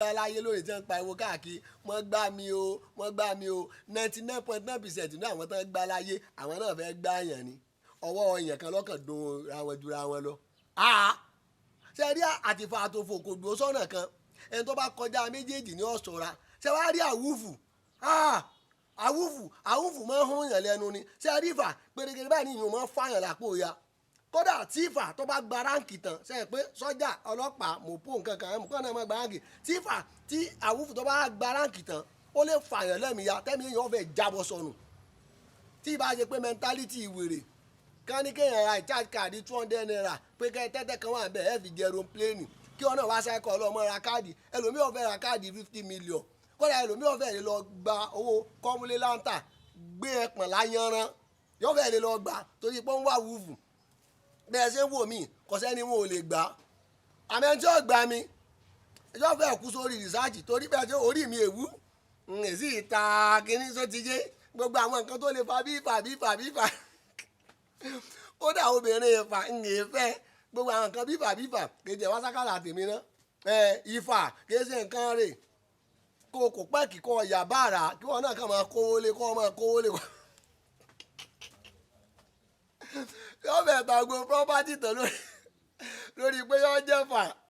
Láyé lónìí tí wọ́n ń pariwo káàkiri, "Wọ́n gbá mi o, wọ́n gbá mi o." 99.9% ní àwọn tó ń gbá láyé, àwọn náà fẹ́ gbá yàn ni. Ọwọ́ èèyàn kan lọ́kàn dùn ra wọn jura wọn lọ. Ṣe rí àtìfà àtòfò kò dúró sọ́nà kan. Ẹni tó bá kọjá méjèèjì ní ọ̀ṣọ́ra. Ṣe wá rí àwùfù? Àwùfù, àwùfù máa ń hún yàn lẹ́nu ni. Ṣe rí ìfà pérégede báyìí ní ìyún máa ń fàyàn lápò ya. Kódà tí ìfà tó bá gba ráǹkì tán, ṣe é pé sọ́jà, ọlọ́pàá, mọ̀pó, nǹkan kan mọ̀kàn náà máa gba ráǹkì. Tí ìfà, tí àwùfù tó bá gba ráǹkì tán, ó lè fàyàn lẹ́mìí ya, tẹ́mi èèyàn fẹ́ jábọ́ sọnù. Tí ìbá ṣe pé mentality wèrè kán ní kéèyàn ra recharge card ₦200, pé kẹ́ tẹ́tẹ́ kan wà bẹ́ẹ̀, ẹ fi jẹ aeroplane, kí ọ̀nà wá sáìkọ̀ ọlọ́mọ ra káàdì. Ẹlòmíì ó fẹ́ ra káàdì 50 million. Kódà ẹlòmíì ó fẹ́ lè lọ gba owó kọ́múlé láǹtà gbé ẹpọ̀n láyanran, yóò fẹ́ lè lọ gbà torí pé ó ń wá wúfù. Bẹ́ẹ̀ ṣe ń wò mí, kò sẹ́ni wọn ò lè gbà. Àmì ẹni tí ó gbà mí yóò fẹ́ kú sórí rìsáàjì, torí bẹ́ẹ̀ ṣe orí mi èwú èsì ìta kínní só ti yé gbogbo àwọn nǹkan tó lè fa bífà bífà bífà. Kódà obìnrin ìfà ń fẹ́ gbogbo àwọn nǹkan bífà bífà kejì ẹ̀ wá sákàlà tèmi ná. Ẹ ìfà kìí ṣe nǹkan rè kó kò pẹ́ kíkọ́ ọ̀yà báàrà kí wọ́n náà kàn máa kówó lé, kó máa kówó lé. Yóò fẹ́ ta gbogbo property tán lórí pé yóò jẹ́ fà.